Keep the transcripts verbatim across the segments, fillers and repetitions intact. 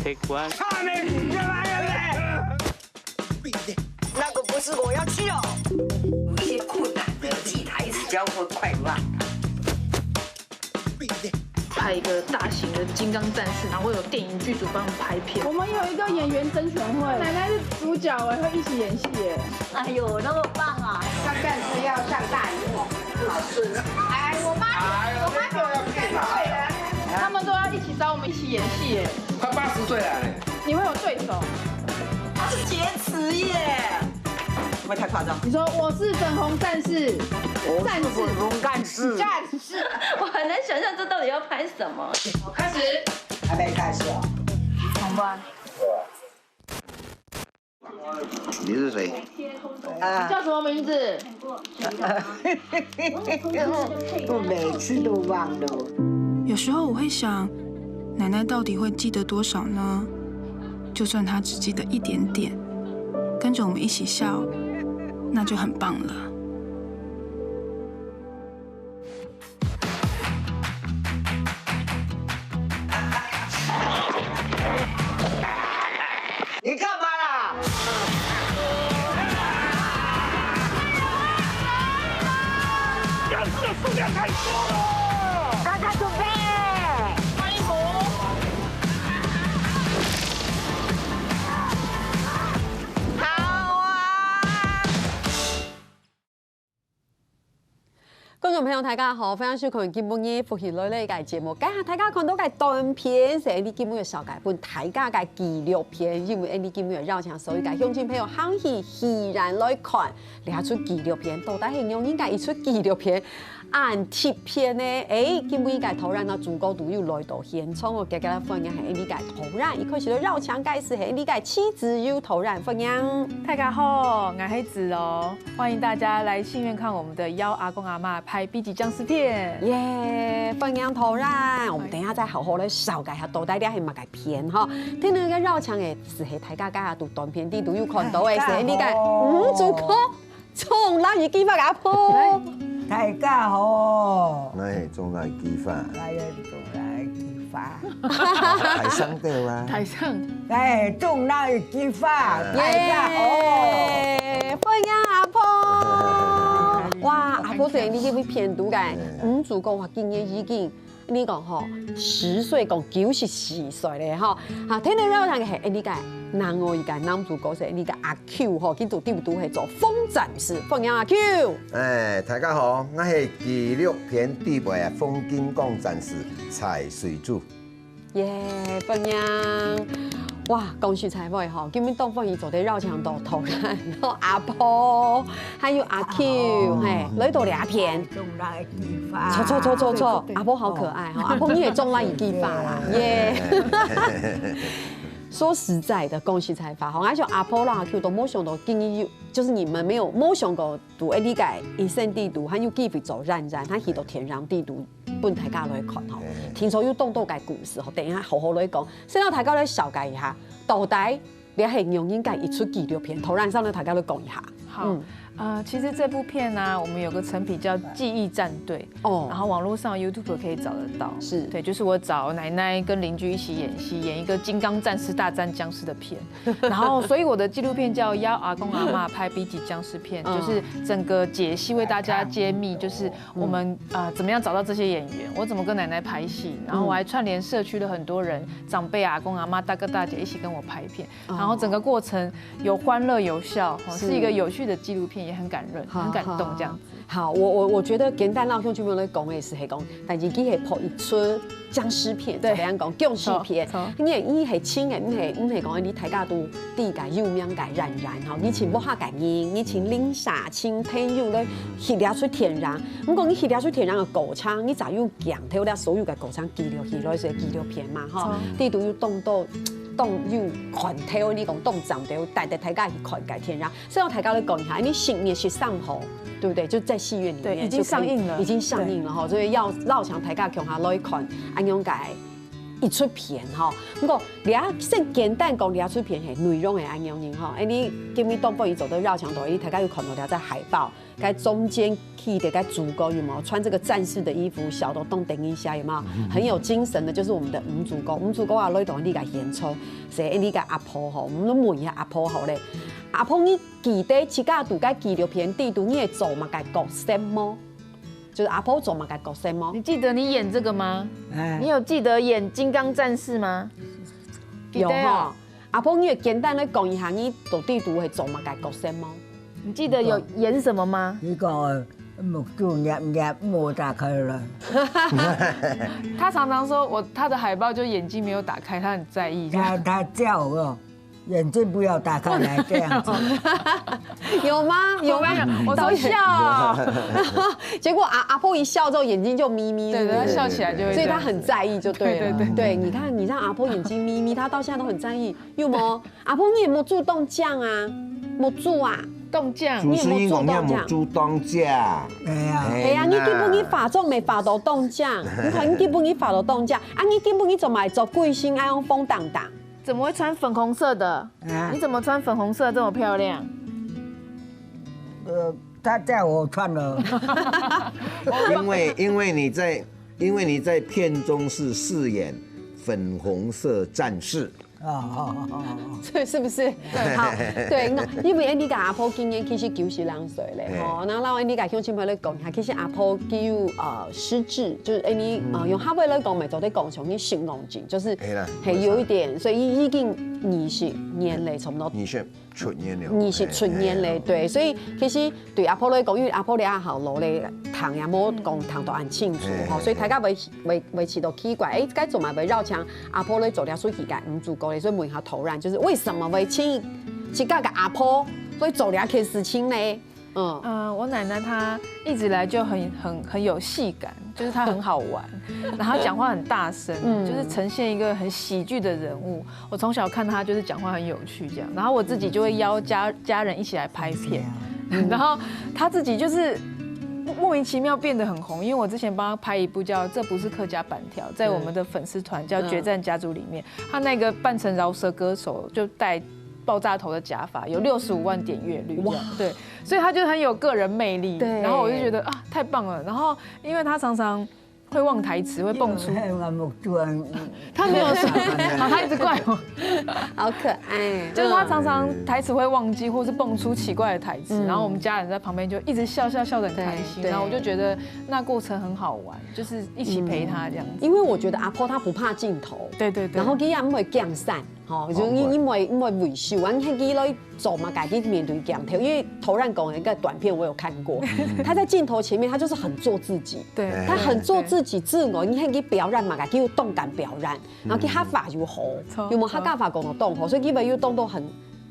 那个不是我要去哦。有一些困难的记台词，教会快慢。拍一个大型的金刚战士，然后会有电影剧组帮我们拍片。我们有一个演员甄选会，奶奶是主角哎，会一起演戏耶。哎呦，那么棒啊！上战士要上大荧幕。哎，我妈，我妈九十三岁了，他们都要一起找我们一起演戏耶。快八十岁了呢。你会有对手。他是劫持耶！会不会太夸张？你说我是粉红战士，战士，粉红战士，战士。我很难想象这到底要拍什么。开始。还没开始哦。重播。你是谁？啊，叫什么名字？我每次都忘了。有时候我会想，奶奶到底会记得多少呢？就算她只记得一点点，跟着我们一起笑，那就很棒了。你干嘛啦？干这个数量太多了。大家准备。观众朋友，大家好，欢迎收看今晡日福气来了个节目。今下大家看到个短片，是𫣆俚今晡日紹介分大家个纪录片，因為𫣆俚今晡日邀請所有个鄉親朋友行去宜蘭來看這齣紀錄片，到底係仰般个一齣紀錄片？恁特別呢？誒，今晡日个導演啊，朱哥都有來到現場哦，大家歡迎係𫣆俚个導演，一開始就邀請个係𫣆俚个徐子由導演，歡迎。大家好，我係子由。 欢迎大家来戏院看我们的邀阿公阿嬷拍 B 级僵尸片。耶，歡迎導演，我們等一下再好好來紹介一下到底這係麼个片吼。聽到个邀請个係大家該下在短片裡肚有看到个，係𫣆俚个吳主科，中南一枝花阿婆。大家好，那係中南一枝花，來呀，中南一枝花。台上對啊。台上，哎，中南一枝花，大家好。耶，歡迎阿婆。哇，阿婆對你這部片肚个，嗯，主角話今年已經，你講吼，十歲講九十四歲咧吼。啊，聽到邀請个係𫣆俚个另外一个男主角係𫣆俚个阿Q吼，佢在裡肚係做風戰士，歡迎阿Q。哎，大家好，我係紀錄片底背个風金光戰士蔡水珠。 耶，歡迎！哇，講實在話吼，今晡日當歡喜做得邀請到導演，然後阿婆，還有阿Q，嘿，來到這片。中南一枝花。坐坐坐坐坐，阿婆好可愛哈，阿婆你也中南一枝花啦，耶！說實在的，講實在話吼，而且阿婆啦阿Q都沒想到今日有，就是你們沒有沒想過，在這個一生裡肚，還有機會做演員，還去到電影裡肚。 分大家來看吼。聽說有當多个故事吼，等一下好好來講。先讓大家來紹介一下，到底這係仰般个一齣紀錄片，導演先來大家來講一下。好，呃，其实这部片呢、我们有个成品叫《記憶戰隊》，哦然后网络上 YouTube 可以找得到。是对，就是我找奶奶跟邻居一起演戏，演一个金刚战士大战僵尸的片。然后，所以我的纪录片叫《邀阿公阿嬷拍 B 级僵尸片》，嗯就是整个解析为大家揭秘，就是我们呃怎么样找到这些演员，我怎么跟奶奶拍戏，然后我还串联社区的很多人，长辈阿公阿嬷、大哥大姐一起跟我拍片，然后整个过程有欢乐有笑，哦是是一个有趣的纪录片，也很感人，好很感动这样子。好，我我我覺得簡單摎鄉親朋友來講个係講，但是佢係拍一齣僵屍片，對怎樣講僵屍片錯錯，因為佢係真个，毋係毋係講你大家都知个有名个演員吼，你請屋下个人，你請鄰舍、請朋友來翕這齣電影。毋過你翕這齣電影个過程，你就有鏡頭了所有个過程記錄起來，所以紀錄片嘛吼，裡肚有當多當有看頭，你講當讚頭，帶帶大家去看个電影。 所以大家來講一下，因為十月十三號，對不對？就在戲院裡面對，已經上映了就可以已經上映了哈，所以要邀請大家共下來看，恁樣个一齣片吼。毋過，這先簡單講這齣片係內容係恁樣人吼。哎，你今日當晡日做到繞場，就係大家有看到這隻海報，該中間去的該主角有沒有穿這個戰士的衣服，笑到當得人惜，有沒有？很有精神的，就是我們的吳主角。吳主角啊，來到你个現場，係你个阿婆吼，我們問一下阿婆好咧。阿婆，你記得自家在該紀錄片裡肚，你係做麼个角色無？就是阿婆做麼个角色無？你記得你演這個嗎？哎你，有記得演金剛戰士嗎？記得哦有哈。。阿婆，你也簡單來講一下，你到底都會做麼个角色無？你記得有演什麼嗎？你講目珠捏捏無打開了，他常常說我他的海報就眼睛沒有打開，他很在意。他他叫我眼睛不要打开来这样子。有吗？有吗？我没有，我说笑哦。结果阿阿婆一笑之后，眼睛就眯眯，对对，是不是他笑起来就会所以他这样子很在意，就对了。对对对对，你看，你让阿婆眼睛眯眯，她到现在都很在意。有没有？阿婆，你有没有注动讲啊？没注啊？动酱主持人讲要目珠当家，哎呀，哎呀，你今晡日化妆没化到当讲？你看你今晡日化到当讲，啊，你今晡日做么做鬼神，爱用风当当？怎么会穿粉红色的？啊你怎么穿粉红色这么漂亮？呃，他叫我穿了，因为因为你在因为你在片中是饰演粉红色战士，哦哦哦哦，是是不是？好，对，那因为你个阿婆今年其实九十零岁嘞，嘿吼，那让你个乡亲朋友讲一下，其实阿婆佢有呃失智，就是哎你呃用客话来讲，咪做得讲像你身亡症，就是嘿啦嘿有一点，所以已经二十年嘞，差不多二十出年了，二十出年嘞，嘿对，所以其实对阿婆来讲，因为阿婆咧好老咧，听也无讲听到恁清楚吼，嘿嘿所以大家会会会觉得奇怪，哎，该做么会邀请阿婆来做了出去个唔足够嘞，所以问一下突然就是为什么会请自家个阿婆来做了件事情呢？嗯，嗯，我奶奶她一直来就很很很有戏感，就是她很好玩，然后讲话很大声，嗯就是呈现一个很喜剧的人物。我从小看她就是讲话很有趣这样，然后我自己就会邀家家人一起来拍片，然后她自己就是莫名其妙变得很红，因为我之前帮她拍一部叫《这不是客家板条》，在我们的粉丝团叫《决战家族》里面，她那个扮成饶舌歌手，就戴爆炸头的假发，有六十五万点阅率这样，对，所以她就很有个人魅力。对然后我就觉得啊，太棒了。然后因为她常常会忘台词，会蹦出，我目珠啊，她没有说，好，她一直怪我，好可爱，就是她常常台词会忘记，或是蹦出奇怪的台词，嗯然后我们家人在旁边就一直笑笑笑得很开心，对对然后我就觉得那过程很好玩，就是一起陪她这样子。因为我觉得阿婆她不怕镜头，对对对，然后佢也唔会降散，吼，就因因为因为维修，完全佢来做嘛，家己面对镜头，因为头上讲的一个短片我有看过，他在镜头前面他就是很做自己，对，他很做自己自我，你看佢表演嘛，佢有动感表演，然后佢客话又好错，有没有客家话讲得动好，所以佢又动到很。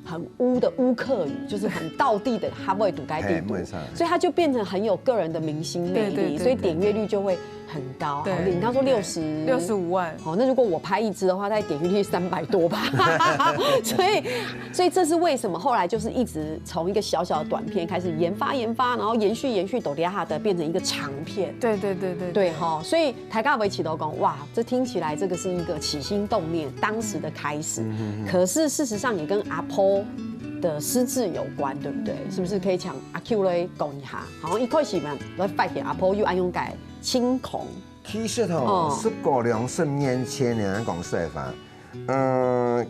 很污的污客语，就是很道地的客话都该地步嘿没错，所以他就变成很有个人的明星魅力，对对对所以点阅率就会很高。对好，你刚说六十，六十五万，好，那如果我拍一支的话，大概点击率三百多吧。所以，所以这是为什么后来就是一直从一个小小的短片开始研发研发，然后延续延续，抖迪亚哈德变成一个长片。对对对对对哈，所以大家会一起都讲，哇，这听起来这个是一个起心动念，当时的开始。可是事实上也跟阿婆的失智有关，对不对？是不是可以请阿 Q 来讲一下？好像一开始嘛，来发现阿婆又爱用改清空，其实吼，哦十个两三年前呢，讲实在话，嗯，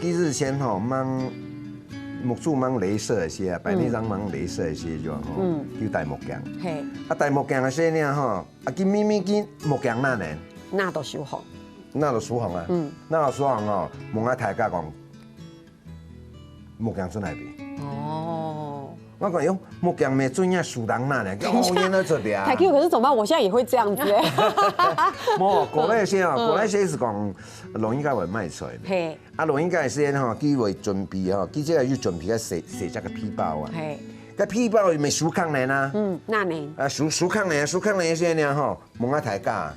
几日前吼，mang目珠mang雷射一些啊，白内障mang雷射一些就吼，嗯就戴目镜。嘿，啊，戴目镜个时呢吼，啊，佢明明佢目镜那呢，那都修好。那都输行啊，嗯那都输行哦，问啊大家讲，目镜出哪边？哦，我讲哟，目镜没准呀，输人那呢，哦，原来这边啊台。Q，可是怎么办？我现在也会这样子哎。无，过来些啊，过来些是讲，老人家会卖菜的。嘿，啊，老人家是吼，佢会准备吼，佢这个有准备个洗洗这个皮包啊。嘿，个皮包里面手康呢呐，嗯，那呢？啊，手手康呢，手康呢些呢吼，问啊大家，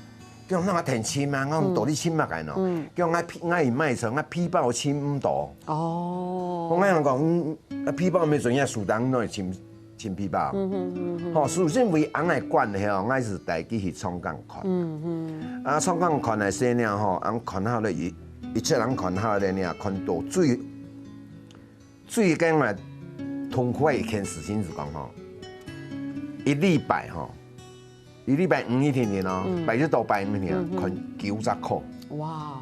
叫那个挺轻嘛，我道理轻嘛个喏，叫我皮我卖菜，我皮包轻唔到。我哦，跟人讲，嗯，啊，皮包没准呀，手当那轻。青皮包。吼，事實上為恁个關係吼，𠊎係帶佢去唱歌看。啊，唱歌看个時呢吼，恁看好了，一一切恁看好了呢，看到最最緊个痛苦个一件事情係講吼，一禮拜吼，一禮拜五一天天哦，拜一到拜五一天，看九十箍。哇哦！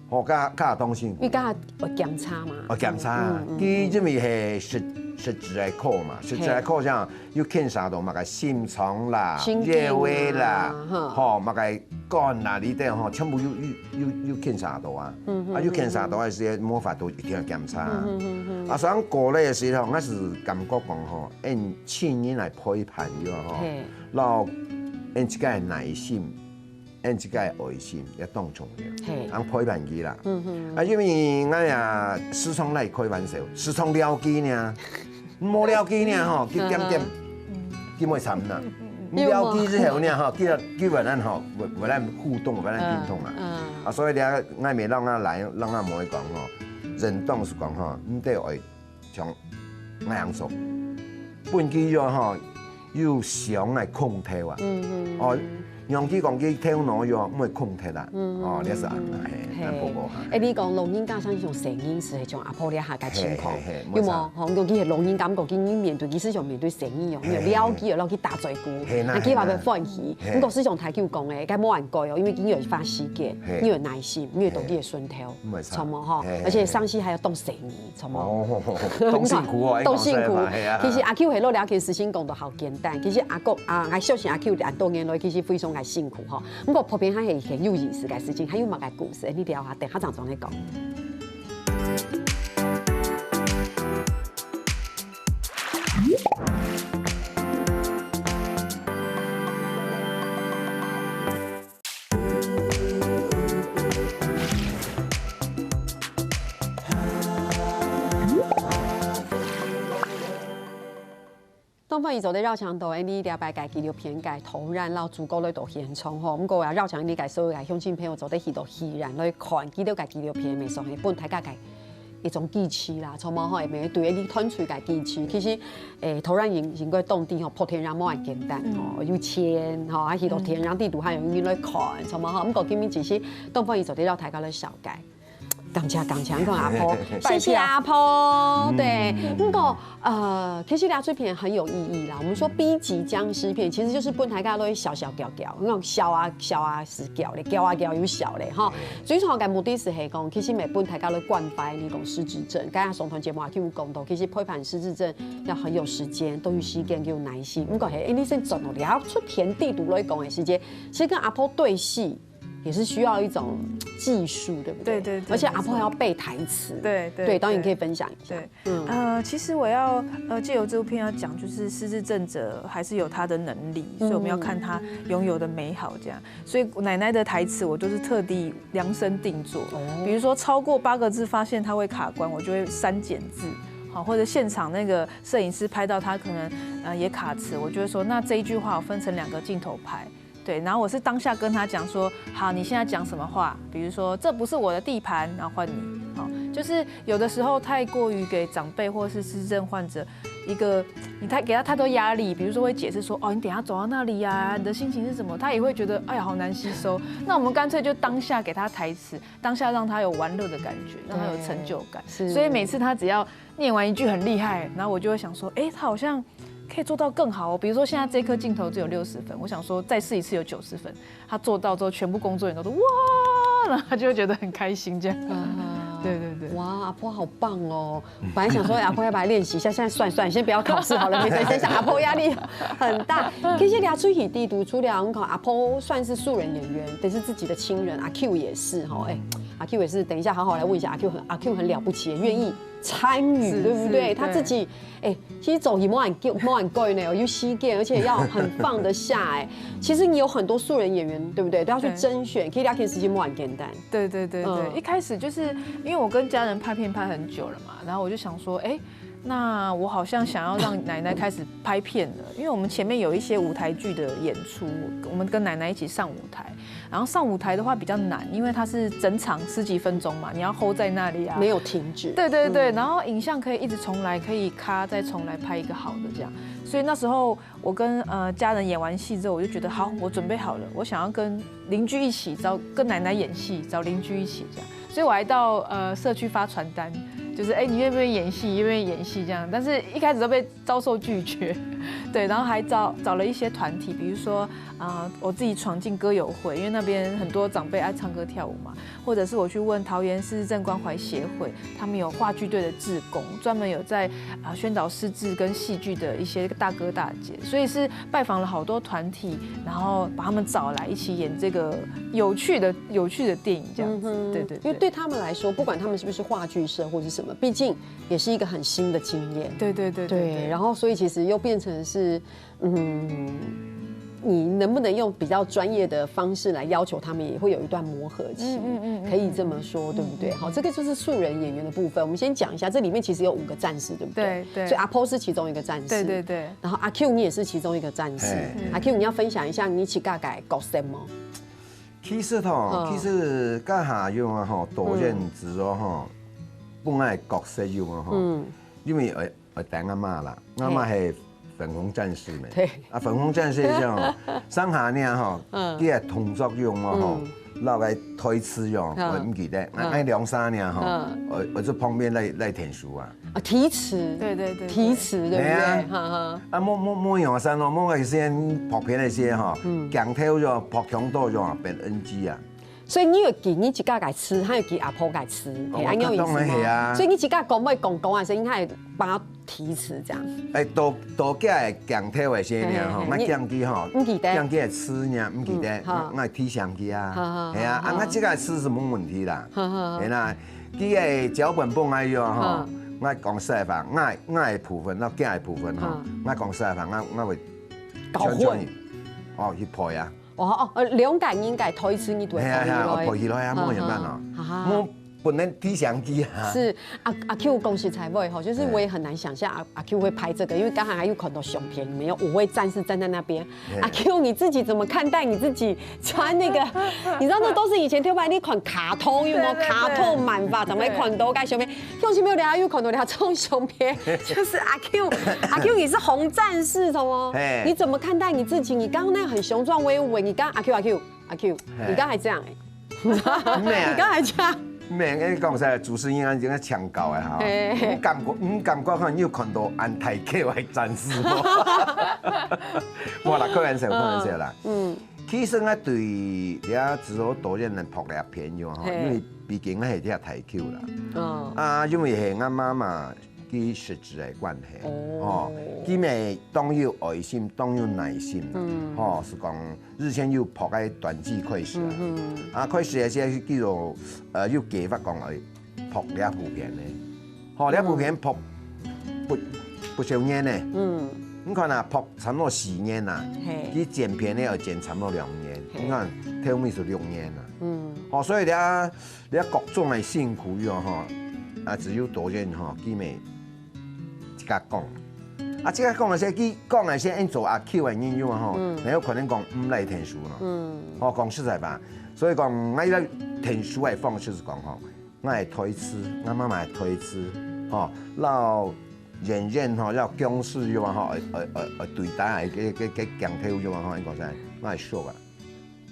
吼，加加當辛苦。因為加會檢查嘛。哦，檢查，佢因為係實實質个課嘛，實質个課像有檢查到麼个心臟啦、心臟啊、腰圍啦，吼，麼个肝啦，你等吼，全部有有有有檢查到啊。啊，有檢查到个時，無法度一定要檢查。啊，所以講過來个時候，𠊎係感覺講吼，恁親人來陪伴佢吼，摎恁自家个耐心。恁自家个愛心也當重要，嘿，人陪伴佢啦。啊，因為𠊎也時常來開玩笑，時常了解呢，無了解呢吼，佢點點，佢會慘啦。了解之後呢吼，佢佢會咱吼，會會咱互動，會咱溝通啊。啊，所以呢，𠊎咪讓佢來，讓佢妹講吼，人當時講吼，毋得愛 像恁樣做，分佢有吼，有想个空頭啊。哦，讓佢講佢頭腦有毋會空忒啦。哦，這係恁樣，嘿，恁婆婆哈。哎，你講老人家像這種細人係像阿婆這下个情況，有無？吼，尤其係老人家，毋過佢面對，其實像面對細人樣，有了解，然後去打嘴鼓，嘿，那佢嘛會歡喜。毋過係像太久講个，該無恁該哦，因為佢有花時間，你有耐心，你有懂佢个順頭。 毋會差。著無吼？嘿，而且上司還有當細義，著無？哦，當辛苦哦，當辛苦。係啊。其實阿Q係落了件事情講到好簡單，其實阿公啊，𠊎相信阿Q恁多年來其實非常个辛苦吼。毋過旁邊還係很有意思个事情，還有麼个故事？你聊下，等下正再講。 東方一座个繞場度，𠊎俚這擺个紀錄片个導演摎主角來到現場吼，毋過啊，繞場這个所有个鄉親朋友做得去到戲院來看，佢兜个紀錄片，乜算係分大家个 一種支持啦，著無吼，也對𠊎俚團隊个支持。其實，誒，導演應應該當地吼，拍電影無恁簡單吼，有錢吼，啊，去到電影底肚還有人來看，著無吼。毋過今日只係東方一座个摎大家來紹介。感謝感謝，看阿婆，謝謝阿婆，對。毋過，呃，其實這齣片很有意義啦。我們說B級殭屍片，其實就是分大家來笑笑搞搞，那種笑啊笑啊 係噭咧，噭啊噭又笑咧吼。最重要个目的係係講，其實乜分大家來關懷你講失智症。剛剛上段節目阿Q講到，其實陪伴失智症要很有時間，都有時間，有耐心。毋過係，誒，你先轉到這齣片底肚來講个時間，其實跟阿婆對戲也是需要一種技術，對不對？對對對，而且阿婆還要背台詞。對對對，導演可以分享一下。對，呃，其實我要呃借由這部片要講，就是失智症者還是有他的能力，所以我們要看他擁有的美好這樣。 所以奶奶的台詞我就是特地量身定做。比如說超過八個字，發現她會卡關，我就會刪減字，好，或者現場那個攝影師拍到她可能呃也卡詞，我就會說，那這一句話我分成兩個鏡頭拍。對，然後我是當下跟她講說，好，你現在講什麼話？比如說這不是我的地盤，然後換你，好，就是有的時候太過於給長輩或是失智症患者一個，你太給他太多壓力，比如說會解釋說，哦，你等一下走到那裡呀，你的心情是什麼？他也會覺得，哎呀，好難吸收。那我們乾脆就當下給他台詞，當下讓他有玩樂的感覺，讓他有成就感。是。所以每次他只要念完一句很厲害，然後我就會想說，哎，他好像可以做到更好哦。比如說現在這顆鏡頭只有六十分，我想說再試一次有九十分。 他做到之後，全部工作人員都說哇，然後他就會覺得很開心這樣。啊，對對對。哇，阿婆好棒哦！本來想說阿婆要不要練習一下，現在算算，先不要考試好了，沒事，先想阿婆壓力很大。其實這齣戲底肚，除了我們看阿婆算是素人演員，但是自己的親人阿Q也是吼，哎，阿Q也是，等一下好好來問一下阿Q很，阿Q很了不起，願意參與，是，對不對？是，他自己，哎，其實做戲無恁久，無恁久呢，有時間，而且要很放得下，哎， 其實你有很多素人演員，對不對？都要去甄選，其實這件事情無恁簡單。對對對對，嗯。一開始就是因為我跟家人拍片拍很久了嘛，然後我就想說，哎，那我好像想要讓奶奶開始拍片了，因為我們前面有一些舞台劇的演出，我們跟奶奶一起上舞台，然後上舞台的話比較難，因為它是整場十幾分鐘嘛，你要 hold 在那裡啊。沒有停止。對對對，嗯。然後影像可以一直重來，可以咔再重來拍一個好的這樣。所以那时候我跟呃家人演完戏之后，我就觉得好，我准备好了，我想要跟邻居一起找，跟奶奶演戏，找邻居一起这样。所以我还到呃社区发传单，就是哎你愿不愿意演戏，愿不愿意演戏这样。但是一开始都被遭受拒绝，对，然后还找找了一些团体，比如说啊、我自己闯进歌友会，因为那边很多长辈爱唱歌跳舞嘛，或者是我去问桃园市政关怀协会，他们有话剧队的志工，专门有在啊、宣导失智跟戏剧的一些大哥大姐，所以是拜访了好多团体，然后把他们找来一起演这个有趣的有趣的电影这样子。对对对，因为对他们来说，不管他们是不是话剧社或是什么，毕竟也是一个很新的经验。对对对对对，然后所以其实又变成是，嗯，你能不能用比较专业的方式来要求他们，也会有一段磨合期，嗯嗯嗯，可以这么说，对不对？好，这个就是素人演员的部分。我们先讲一下，这里面其实有五个战士，对不对？对对，所以阿婆是其中一个战士，对对对，然后阿 Q 你也是其中一个战士，阿 Q 你要分享一下你自家个角色吗？其实吼，其实刚下用啊吼，导演之后吼，本来角色用啊吼，因为呃呃，等阿妈啦，阿妈系粉红战士咩，对，啊粉红战士这样，上下呢吼，佢个动作用啊吼，落个台词用，我唔记得，啊两三年吼，我我在旁边来来听书啊。啊，提词，对对对，提词对不对？哎呀哈哈。啊，莫莫莫用山咯，莫个先拍片那些哈，讲头用，拍强度用，变 NG 啊。所以你有给你自家个词，还有给阿婆个词，哦嘿，安样意思当然系啊吗？所以你自家讲会讲讲啊，所以你还帮他提词这样。哎，多多个讲头个些呢吼，嘿嘿莫讲佢吼，唔记得讲佢个词呢，唔记得，嗯好我提醒佢啊，好好系啊，好啊，我这个词是没问题啦，好好好系啦，佢个脚本本来用吼好，我讲实话，我我个部分，我个部分吼好，我讲实话，我我会搞混全全哦去配啊。哦哦，呃，两个人个台词你都会系啊系啊，我配配起来啊，好莫人办哦好好，我本来提醒佢啊。是阿阿 Q 讲实在话吼，就是我也很难想象阿阿 Q 会拍这个，因为刚才还有很多相片，没有五位战士站在那边。嘿阿 Q 你自己怎么看待你自己穿那个？你知道那都是以前特别你看卡通有没有？对对对卡通漫画怎么会看到个相片？用心没有聊，又看到聊这种相片，就是阿 Q，阿 Q 你是红战士的哦嘿，你怎么看待你自己？你刚刚那样很雄壮威武，你刚阿 Q 阿 Q 阿 Q，嘿你刚才这样哎，咩啊你刚才这样。咩，你讲实在，主持人啊，应该抢搞的哈。嘿你感觉，你感觉看，你有看到安太克个战士吗？我啦，开玩笑，开玩笑啦。嗯，其实我对这只有导演人拍了片友哈，嘿因为毕竟我系跳台球啦。哦，啊，因为系我妈妈佢失智的关系，哦哦，佢咪当有爱心，当有耐心啦，嗯吼，是讲日前有拍个短剧开始啊，嗯啊，开始个时候叫做呃有计划讲爱拍两部片呢，吼，两部片拍不不少年呢，嗯，你看啊，拍差不多四年呐，嘿，佢剪片呢要剪差不多两年，嘿你看头尾是六年呐，嗯吼，所以咧。 你各种个辛苦哟吼，啊，只有导演吼，佢咪自家讲。啊，自家讲个时，佢讲个时，因做阿 Q 个人有吼，嗯然后可能讲毋来听书咯。嗯吼，讲实在话，所以讲，我一个听书个方式是讲吼，我个台词，我妈妈个台词，吼，老演员吼，要讲师有吼，呃呃呃，对待个个个讲头有吼，应该是我个说啊。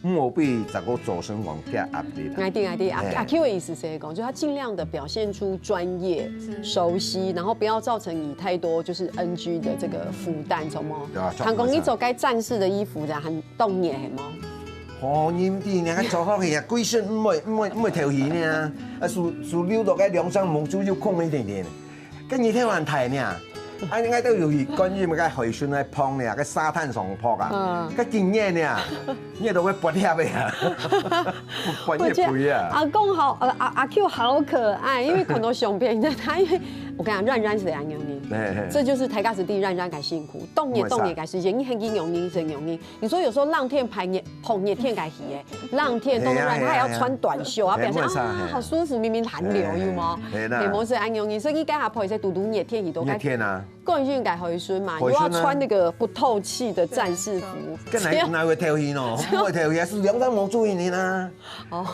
莫比十个做生王加压力啦。，I think I think 阿哎阿 Q 的意思是讲，就他尽量的表现出专业、是熟悉，然后不要造成你太多就是NG的这个负担，什么？对啊韩国你做该战士的衣服的，很动眼吗？好，你知你个做好去啊，规身毋会毋会毋会头皮呢，啊，手手扭到个两双目珠又空一点点，跟你跳很台呢。啊，应该都有去观音个海参个碰呢，个沙滩上拍啊，嗯个经验呢，你都会不跳的呀，不也不呀。阿公好，呃阿阿 Q 好可爱，因为看到相片，他因为我跟你讲，冉冉是安样呢，嘿嘿这就是台大师弟冉冉个辛苦，冻也冻也个时间，你很容易很容易。你说有时候浪天拍你碰你天个戏哎，浪天冻冻浪，嘿呀他还要穿短袖，啊，嘿呀表现没错啊好舒服，明明寒流嘿有吗？嘿啦嘿，模式安容易，所以你刚好拍一些堵堵热天气都该热天啊，个人应该回春嘛，你回春啊又要穿那个不透气的战士服，跟哪哪会头皮喏？不会头皮，是两张毛注意你啦。哦，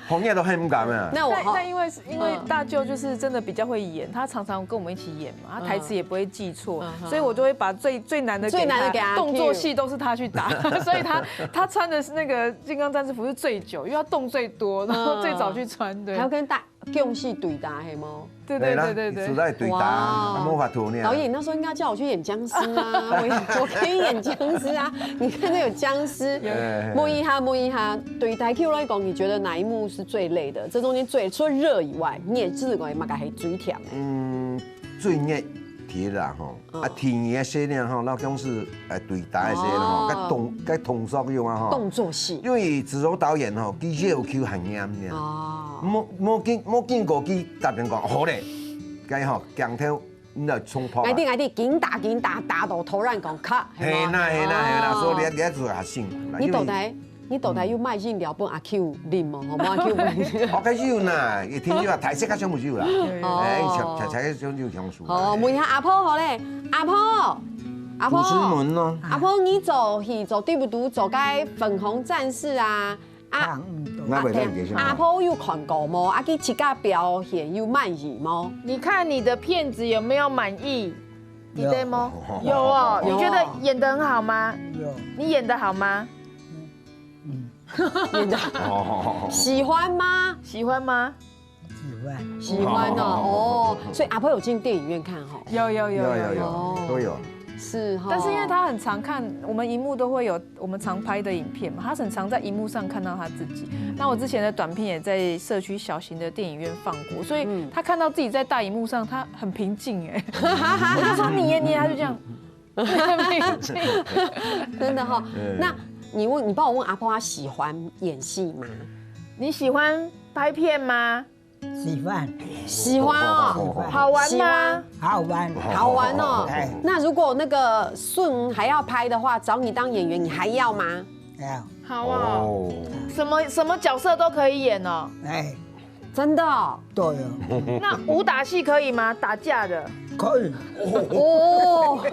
紅葉都很敢啊。那我但但因為是因為大舅就是真的比較會演，他常常跟我們一起演嘛，他台詞也不會記錯，所以我就會把最最難的給他，最難的給他，動作戲都是他去打，所以他他穿的是那個金剛戰士服是最久，因為他動最多，然後最早去穿，對。還要跟大 共事對打係無？對對對對對。實在對打，哇，無法度呢。導演那時候應該叫我去演僵屍啊，我我可以演僵屍啊！你看那有僵屍。問一下問一下，對台劇來講，你覺得哪一幕是最累的？這中間最除了熱以外，你也自認為麼个係最忝的？嗯，最熱第一啦吼，啊，第二个係呢吼，老公是呃對打个時候吼，該動該動作用啊吼，動作戲。因為子柔導演吼，佢要求很嚴呢。哦。 無無經無經過佢答應講好咧，該吼鏡頭你來衝破啊。𠊎知𠊎知，緊打緊打，打到突然講卡，係無？係啦係啦係啦，所以你你愛做較辛苦啦。你到底你到底有買飲料分阿Q啉無？好無阿Q？我該有啦，一定有啊，台式較少有啦，哦，哎，才才才少有香水。哦，問一下阿婆好咧，阿婆，阿婆，主持人咯，阿婆你做戲做對毋對做該粉紅戰士啊？ 啊，我袂使解釋。阿婆有看過無？啊，佢自家表現有滿意無？你看你的片子有沒有滿意？你对吗？有哦，你觉得演得很好吗？有。你演得好吗？喜欢吗？喜欢吗？喜欢。喜欢哦，哦，所以阿婆有进电影院看哈。有有有有有。哦，都有。是哈。但是因为他很常看，我们荧幕都会有我们常拍的影片嘛，他很常在荧幕上看到他自己。那我之前的短片也在社区小型的电影院放过，所以他看到自己在大荧幕上，他很平静哎。我就说你耶你耶，他就这样。真的哈，那你问你帮我问阿婆，他喜欢演戏吗？你喜欢拍片吗？喜欢。喜欢哦，好玩吗？好玩。好玩哦。那如果那个顺还要拍的话，找你当演员，你还要吗？要。好哦。什么什么角色都可以演哦。哎。 真的哦，对哦。那武打戏可以吗？打架的？可以。哦，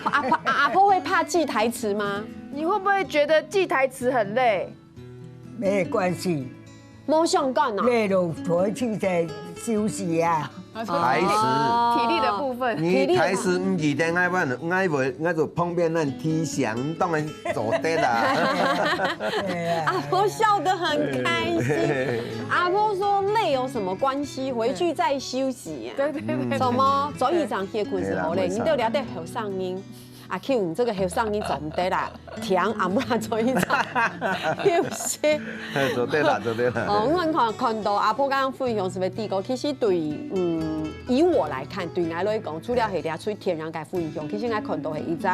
阿婆阿婆会怕记台词吗？你会不会觉得记台词很累？没关系，没相干啊。累了回去再休息啊。台词，体力的部分，你台词唔记得，我问，我问，我就旁边人提醒，当然做得啦。阿婆笑得很开心。阿婆说累有什么关系？回去再休息啊。对对对。什么？早一场歇困是好嘞，你都了解后上音。阿 Q，你这个后生你做毋得啦，听阿姆拉做一场休息。做得啦，做得啦。哦，我看看到阿婆刚刚分享是不是第一个？其实对，嗯，以我来看，对我来讲，除了系列出天然个分享，其实我看到系一只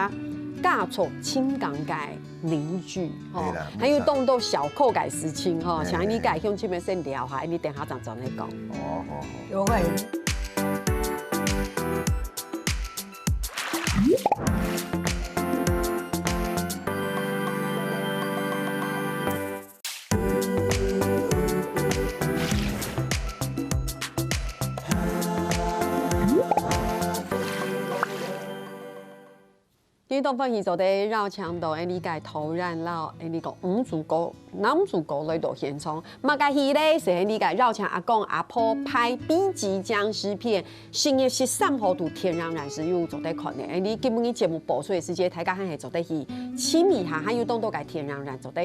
家族情感个凝聚，吼，还有动到小扣个事情，吼，想你个兄弟们先聊下，你等下再转来讲。哦，好好。有个。 今日當歡喜做得邀請到𠊎俚个導演摎𠊎俚个女主角、男主角來到現場。麼个戲咧？係𠊎俚个邀請阿公阿婆拍B級殭屍片，十月十三號在天然人士有做得看个。𠊎俚今晡日節目播出个時節，大家還係做得去尋一下，還有當多个天然人做得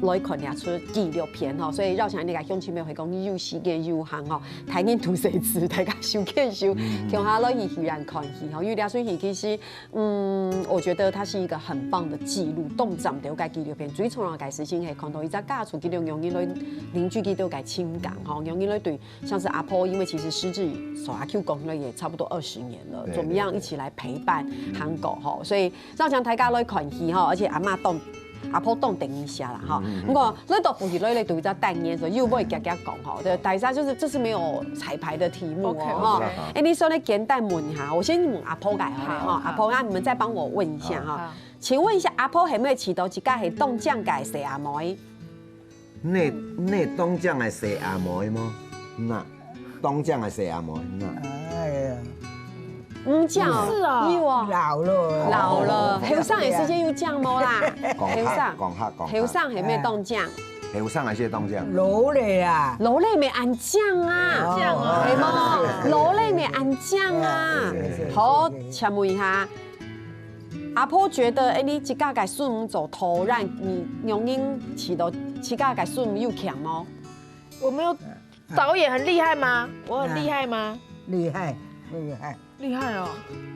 來看這齣紀錄片吼。所以邀請𠊎俚个鄉親朋友，係講有時間有閒吼，大人都細子，大家手牽手，共下來去戲院看戲吼。因為這齣戲其實 嗯，我覺得它是一個很棒的記錄，當站到个紀錄片，最重要个事情係看到一隻家族佢兩個人來凝聚佢兜个情感吼，兩個人來對，像是阿婆，因為其實失智，所以阿Q講了也差不多二十年了，怎麼樣一起來陪伴韓國吼，所以邀請大家來看戲吼，而且阿嬤當阿婆當等一下啦吼。不過來到福氣來來讀一隻單元，所以又會夾夾講吼，對，大家就是這是沒有彩排的題目哦吼。哎，你說呢？簡單問一下，我先問阿婆个好了哈，阿婆啊，你們再幫我問一下哈。請問一下，阿婆係毋係試著自家係當靚个細阿妹？你你當靚个細阿妹無？那當靚个細阿妹，那。哎呀，毋靚哦，是哦有哦，老了。老了，後生个時節有靚無啦？後生，講下講下講下。後生係毋係當靚？後生个時當靚。老了啊。老了乜恁靚啊。哦。係無？老了乜恁靚啊。係，係，係，好，係，係。請問一下，阿婆覺得，哎，你自家个孫做導演，你仰般知道自家个孫有強無？我沒有，導演很厲害嗎？我很厲害嗎？厲害，厲害。 厲害哦。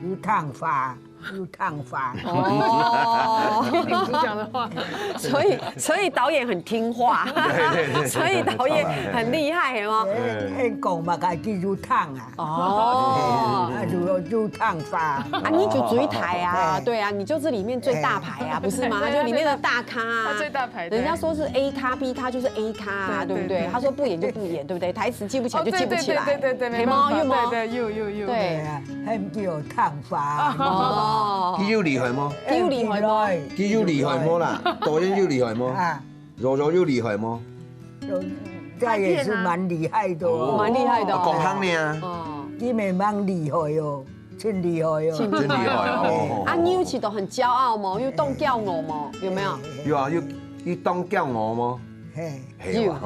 有聽話，有聽話。哦。聽你講的話。所以，所以導演很聽話。對，對，對，所以導演很厲害，係嗎？對。哎，講嘛，該就有聽啊。哦。啊，就有，有聽話。啊，你就最大啊，哎。對啊，你就是裡面最大牌啊，不是嗎？他就裡面的大咖啊。他最大牌，對。人家說是A咖、B咖，就是A咖啊，對，對不對？對，對。他說不演就不演，對不對？台詞記不起來就記不起來。哦，對，對，對，對，對，對，沒辦法，有嗎？對，對，有，有，有。對。對啊。 喊佢有聽話。哦。佢有厲害無？佢有厲害無？佢有厲害無啦？導演有厲害無？啊。柔柔有厲害無？這也是蠻厲害的哦。蠻厲害的哦。哦，講行呢啊。哦。佢乜蠻厲害哦，真厲害哦。真厲害哦。啊，你有試著很驕傲無？有當驕傲無？有沒有？有啊，有，有當驕傲無？嘿。 係啊。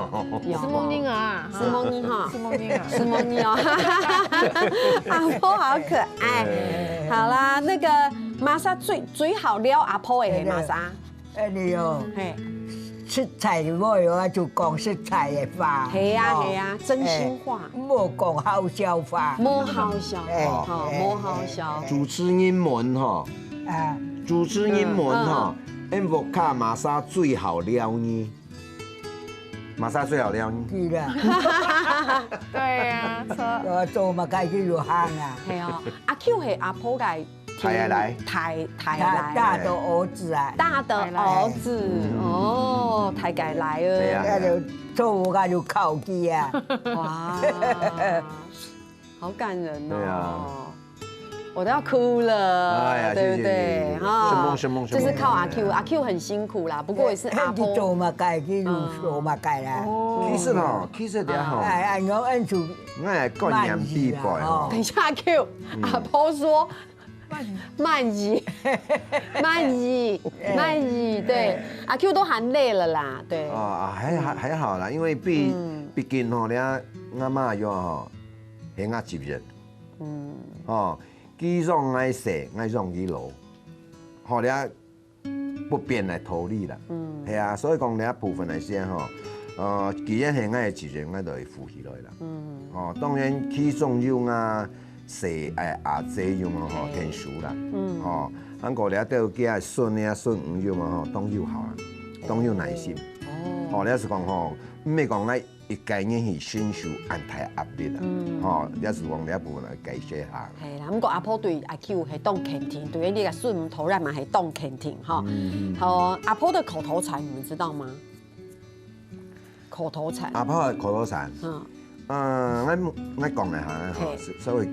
有，有。斯莫尼啊。斯莫尼哈。斯莫尼啊。斯莫尼哦。阿婆好可愛。好啦，那個瑪莎最，最好撩阿婆个係瑪莎。哎，你哦，嘿。實在話哦，就講實在个話。係啊，哦。係啊，真心話。哎，莫講好笑話。莫好笑，哎，吼，哎，莫好笑。哎，哎。主持人問吼，啊。主持人問吼，嗯，嗯。Em vok卡瑪莎最好撩呢？ 瑪莎最好撩呢。是啦。對啊，錯。我做麼个去入行啊？係哦，阿Q係阿婆个大个倈。大，大个倈。大的兒子啊。大的兒子，嗯。哦，大个倈哦。對啊。那就做我就靠佢啊。哇。 好感人哦。對啊。我都要哭了，哎呀，對不對？謝謝，謝謝。哈，承蒙，承蒙，就是靠阿Q，承蒙。阿Q很辛苦啦，不過也是阿婆。哎，你做麼个，你做麼个啦？哦。其實吼，其實這吼，哎，哎，我恩主，我來觀念比賽吼。慢意啦，哦。等一下，阿Q，嗯。阿婆說，慢意，慢意，慢意，對，阿Q都含淚了啦，對。啊，啊，還，還，還好啦，因為畢，嗯。畢竟吼，你看，阿嬤又吼， 係𠊎責任。嗯。吼，佢養𠊎細，𠊎養佢老。吼，這不便來逃離啦。嗯。係啊，所以講這部分來講吼，呃，既然係𠊎个責任，𠊎就會負起來啦。嗯。吼，當然其中有𠊎細个阿姊有無吼，嘿。天使啦。嗯。吼，還過這兜佢个孫啊、孫女有無吼，當有孝啊，當有耐心。哦。吼，這係講吼，毋係講𠊎 一個人去承受恁大壓力啊。嗯。吼，也係講這部分來解釋下。係啦，毋過阿婆對阿Q係當肯定，對你个孫頭人嘛係當肯定，吼。嗯。好，阿婆的口頭禪你們知道嗎？口頭禪。阿婆个口頭禪。嗯。呃，𠊎，𠊎講一下，吼，嘿。稍微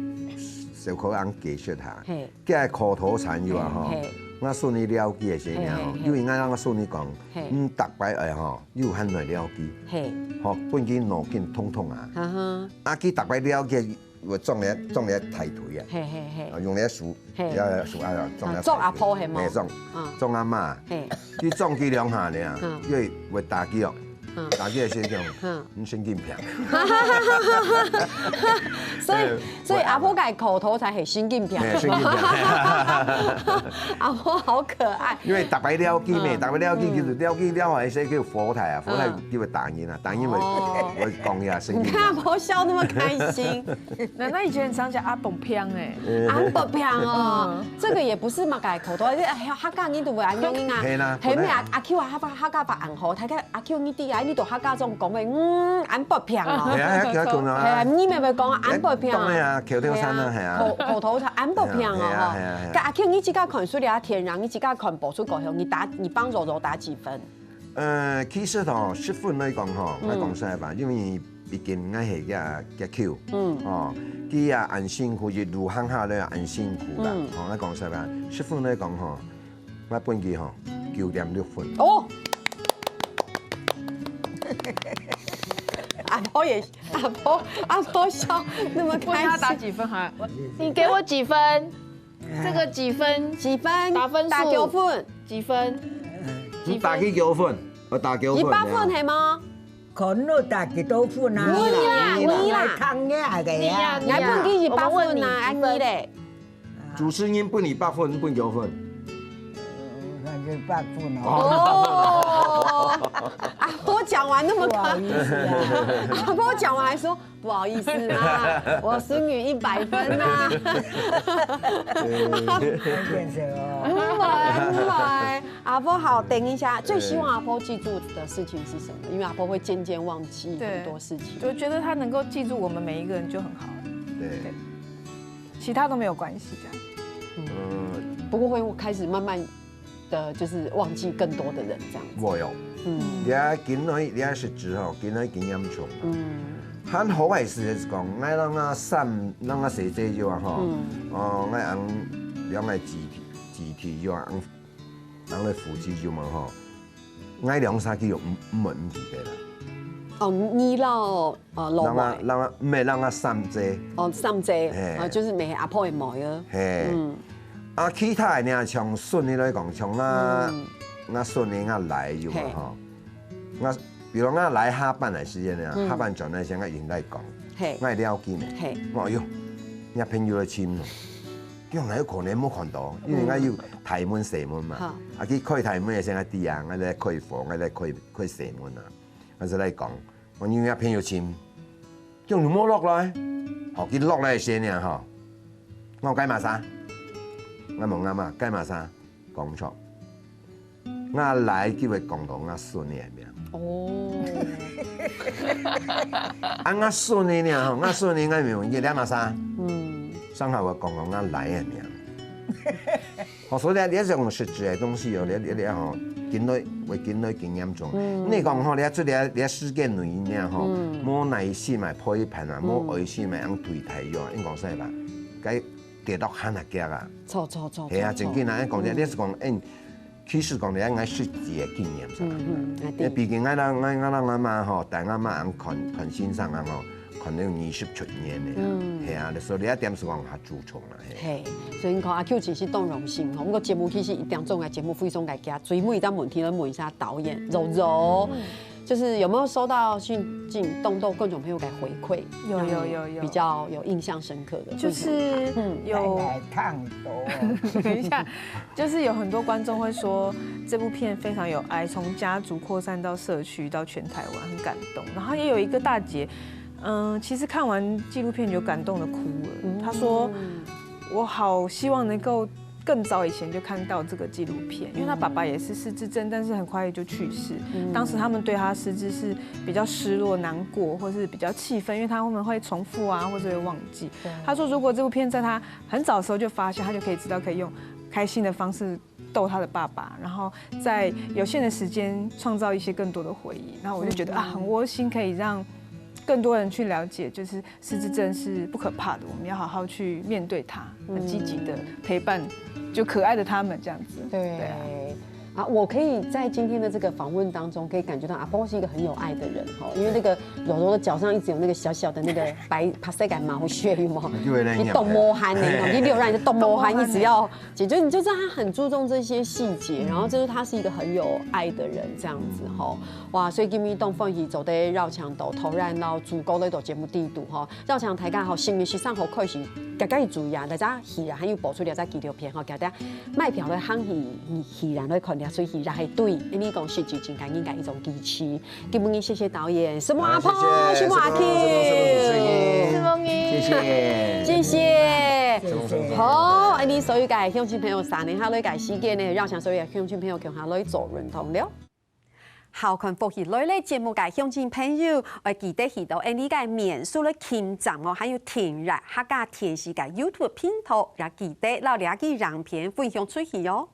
小可恁解釋下。嘿。 佢个口頭禪有啊吼，嘿，嘿。𠊎孫女了解个時候吼，嘿，嘿，嘿。因為𠊎，𠊎孫女講，嘿。你逐擺愛吼，有閒來了解，嘿。吼，分佢腦筋通通啊。哈哈。啊，佢逐擺了解，會裝咧，裝咧大腿啊。嘿，嘿，嘿。啊，用咧手，嘿。要手啊，裝咧大腿。啊，做阿婆係無？嘿，裝，啊。裝阿嬤。嘿。佢裝佢兩下呢，嗯。佢會打佢哦。 嗯。打佢个時候講，嗯。你神經病。所以，對。所以阿婆个口頭禪係神經病。嘿，神經病。阿婆好可愛。因為逐擺了解咩，嗯。逐擺了解，嗯。其實了解了後，係叫佛台啊，佛台，嗯。就會打人啊，打人會，哦。會講呀，神經病。你看阿婆笑那麼開心。 奶奶以前很常講阿婆病欸。阿婆病哦，嗯。這個也不是麼个口頭，這，哎呀，客家人都會恁樣啊。係啦，係咩啊？本來。阿Q啊，客家，客家話恁好，大家阿Q你知啊，你都客家種講話，嗯，阿婆病哦。係啊，係啊，叫佢講啊。係啊，你乜會講阿婆病哦。當然啊，口頭禪啊，係啊。係啊，口，口頭禪，阿婆病哦，係啊，係啊，係啊，係啊。吼。該阿Q你自家看書了，天然你自家看播出過後，你打，你幫柔柔打幾分？ 呃，其實吼，十分來講吼，嗯。𠊎講實話，因為畢竟𠊎係个，个Q，嗯。吼，佢也恁辛苦，一路行下來也恁辛苦啦。嗯。吼，𠊎講實話，十分來講吼，𠊎分佢吼，九點六分。哦。阿婆也，阿婆，阿婆笑那麼開心。問他打幾分好了？你給我幾分？ 這個幾分？幾分？打分數。打九分。幾分？你打佢九分。我打幾多分？一百分係無？看你打幾多分啊？你啦，你啦。你啦。你啦，你啦。𠊎分佢一百分啊，啊你咧？主持人分你一百分，你分幾多分？呃，那就一百分哦。哦，阿婆講完那麼高，不好意思啊。阿婆講完還說，不好意思啊，我孙女一百分啊。變成哦。不會，不會。阿婆好，等一下，最希望阿婆記住的事情是什麼？因為阿婆會漸漸忘記很多事情。對，我覺得她能夠記住我們每一個人就很好了。對。對，其他都沒有關係，這樣。嗯，不過會開始慢慢的就是忘記更多的人這樣子。會哦。嗯。你看，今仔日，你看實質吼，今仔日經驗重。嗯。還好个事係講，𠊎兩个三，兩个細姐有啊吼，嗯。哦，𠊎翁兩个姊弟，姊弟有啊，翁，翁个夫妻有嘛吼，𠊎兩儕佢有毋，毋會毋記得啦。哦，你老，呃，老兩个，妹。兩个，毋係兩个三姐。哦，三姐，嘿。啊，就是妹阿婆个妹啊。嘿。嗯。啊，其他个呢，像孫女來講，像啊，嗯。啊孫女啊來有嘛吼。嘿。 𠊎，比如𠊎來下班个時間呢，嗯。下班轉來先，𠊎應該講，嘿。𠊎了解呢。嘿。𠊎，哎喲，人家朋友來尋咯，叫𠊎有可能無看到，因為𠊎有大門細門嘛。嗯。好。啊，佢開大門个時，𠊎知啊，𠊎在開火，𠊎在開，開細門啊。𠊎就來講，𠊎有人家朋友尋，叫你莫落來，好，佢落來个時呢，吼，𠊎該麼儕？𠊎問𠊎媽，該麼儕？講錯。 𠊎倈佢會講到𠊎孫个名。哦。啊，𠊎孫个呢，吼，𠊎孫个𠊎明明一兩麼儕，嗯。上下會講到𠊎倈个名。吼，所以呢，這種實質个東西哦，你，你，你吼，緊來，會緊來經驗重。嗯。你講吼，你出來，你世界內呢，吼，嗯。無耐心來陪伴啊，無愛心來樣對待喲，應該係吧？該跌落還較遽啊。錯，錯，錯，係啊，錯，錯。正經啊，講真，嗯。你係講，嗯， 其實講來，𠊎實際个經驗上來。嗯，嗯，啊，對。因為畢竟𠊎人，𠊎，𠊎人阿媽吼，帶𠊎媽人看，看先生啊吼，看了二十出年个啊。嗯。係啊，所以這一點係講較注重啦，係。係，所以你看阿Q其實當用心吼，毋過節目其實一點鐘个節目非常个加，最尾一隻問題來問一下導演柔柔。嗯。 就是有沒有收到最近當多觀眾朋友个回饋，有，讓你有，有，有。比較有印象深刻的？就是，嗯。有。來，來，燙多。等一下，就是有很多觀眾會說這部片非常有愛，從家族擴散到社區，到全台灣，很感動。然後也有一個大姐，嗯，其實看完紀錄片就感動得哭了。嗯。她說，我好希望能夠更早以前就看到這個紀錄片，因為她爸爸也是失智症，但是很快就去世。嗯。當時他們對她失智是比較失落、難過，或是比較氣憤，因為他們會重複啊，或者會忘記。對。她說，如果這部片在她很早的時候就發現，她就可以知道可以用開心的方式逗她的爸爸，然後在有限的時間創造一些更多的回憶。然後我就覺得，嗯。啊，很窩心，可以讓更多人去了解，就是 失智症是不可怕的，我們要好好去面對它，很積極的陪伴，就可愛的他們這樣子。對。對啊。啊，我可以在今天的這個訪問當中，可以感覺到阿婆是一個很有愛的人哈，因為那個柔柔的腳上一直有那個小小的那個白，白色的毛屑，有沒有？你就會那樣。你動毛汗的，你流汗就動毛汗，動毛汗的。一直要解決，你就知道他很注重這些細節，然後就是他是一個很有愛的人這樣子哈。哇，所以今日當歡喜做得邀請到導演摎主角來到節目裡肚哈。 邀請大家吼，十月十三號開始，大家要注意啊，這隻戲啊，還有播出這隻紀錄片吼，大家買票來行戲，戲院來看這齣戲，也係對，因為講實際情感應該一種支持。今晡日謝謝導演，承蒙阿婆，好，謝謝，承蒙阿Q，承蒙主持人，承蒙你，謝謝，謝謝。謝謝。好，恁樣所有个鄉親朋友，三年下來个時間呢，邀請所有个鄉親朋友共下來做運動了。 好看福氣來了節目个鄉親朋友，愛記得去到𠊎俚个面書來撳讚哦，還有訂閱客家電視个YouTube頻道，也記得摎這支影片分享出去哦。